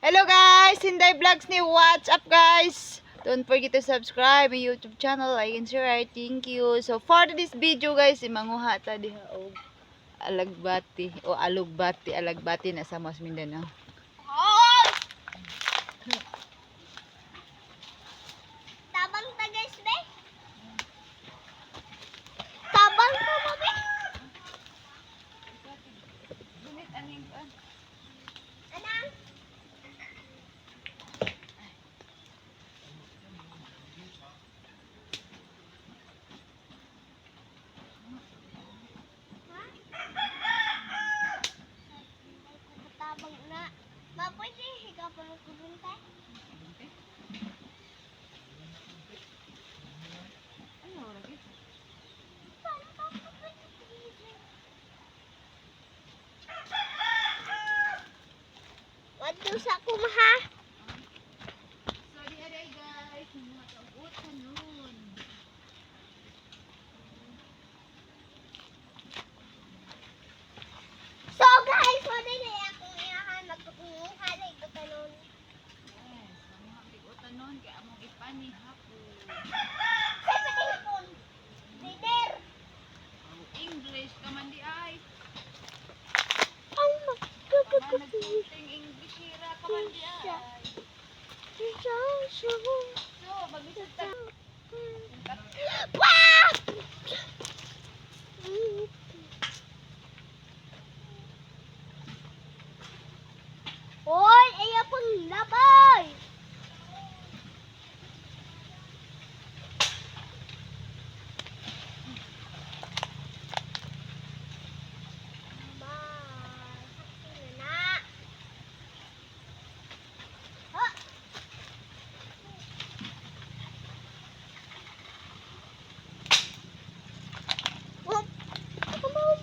Hello guys! Hinday Vlogs ni, what's up guys? Don't forget to subscribe my YouTube channel, like and share. Thank you. So for this video guys, manguha ta diha og alagbati o alugbati, alagbati na sa Mas Mindanao. Oh! Tabang ta guys, be. Tabang ta mo, be. Anang? Tabang na. Ma, pwede ikaw pa magkubunta? Wadto sa kumaha. So diha day guys, manguha ta og utanon. So guys, wala na akong iyahan magkukuha na ito tanon. Yes, manguha og utanon kay among ipanihapon. Sa panihapon. Leader. English ka man di ay. Ang Kaman magkakakupi. nagkunting English hira ka man di ay. So, mag-isip ta. Wah! Hoy, ayaw pang labay! Ma, sakto na na. Ha! Oh, come on.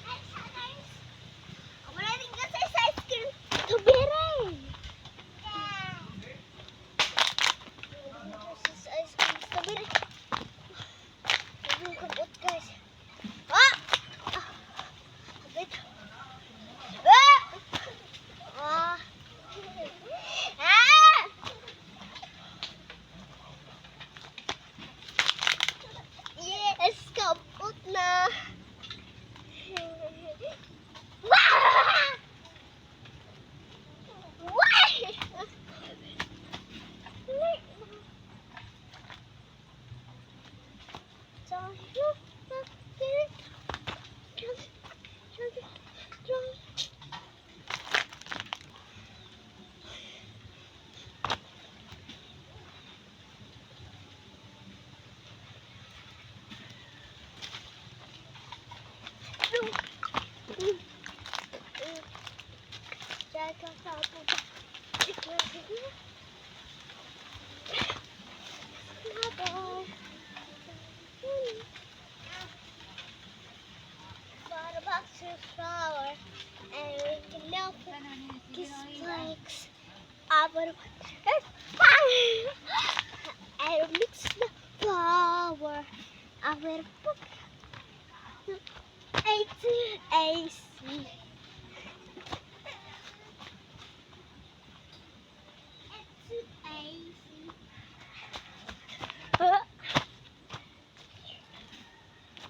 Ay, sa guys. Wala rin kasi sa ice cream. Strawberry. Yeah. Sa ice cream strawberry. Yung kabot guys. Ah! Ah! Abit. Ah! Ah! Ah! Yes, kapot na. Wah! Why? Bought a box of flour and we can milk kiss flakes. I would I mix the flour. I will put A to A C. A to A C.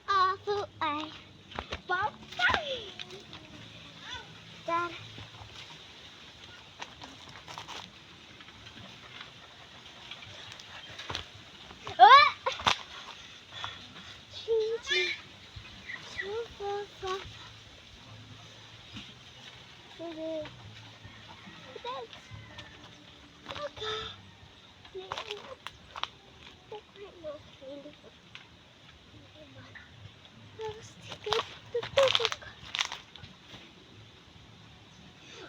R to A. Bye. Dad. Ah! Three, two, two, four, five. Seven, six. Okay.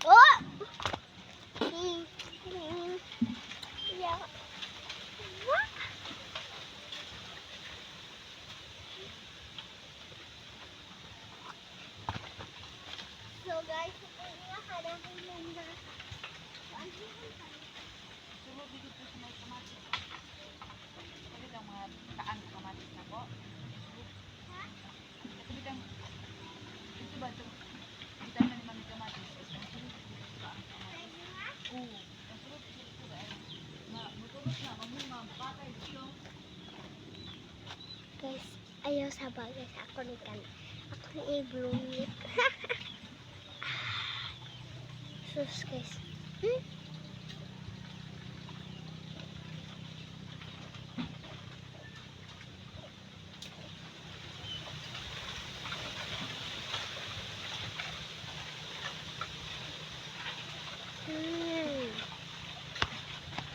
Oh! Yeah. What? So guys, hanapin mo na. Saan yun? Sulod dito sa may kamatis. Sabi lang mga taan sa kamatis na po. Ha? Ayaw sa bagay sa ako ni kan. Ako ni i-bloom it. Sus, guys.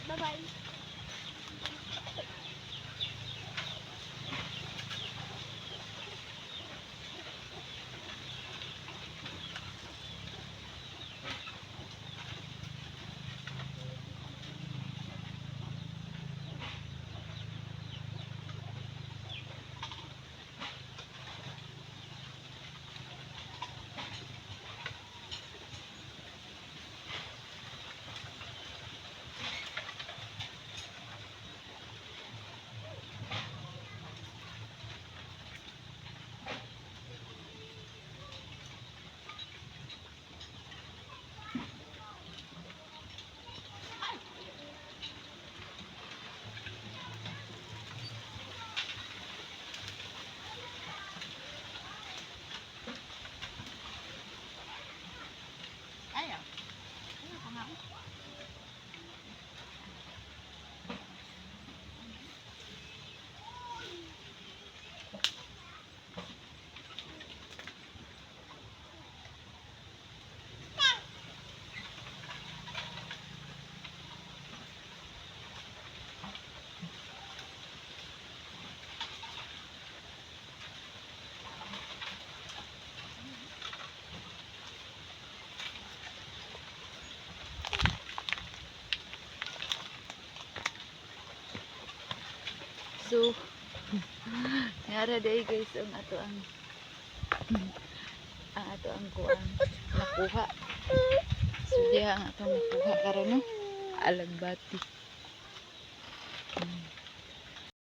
Bye-bye. Ayaw. Ayaw pa nga. So, ngara day, guys, ang ato ang kuang nakuha. So diha ang atong nakuha karon, no? Alagbati.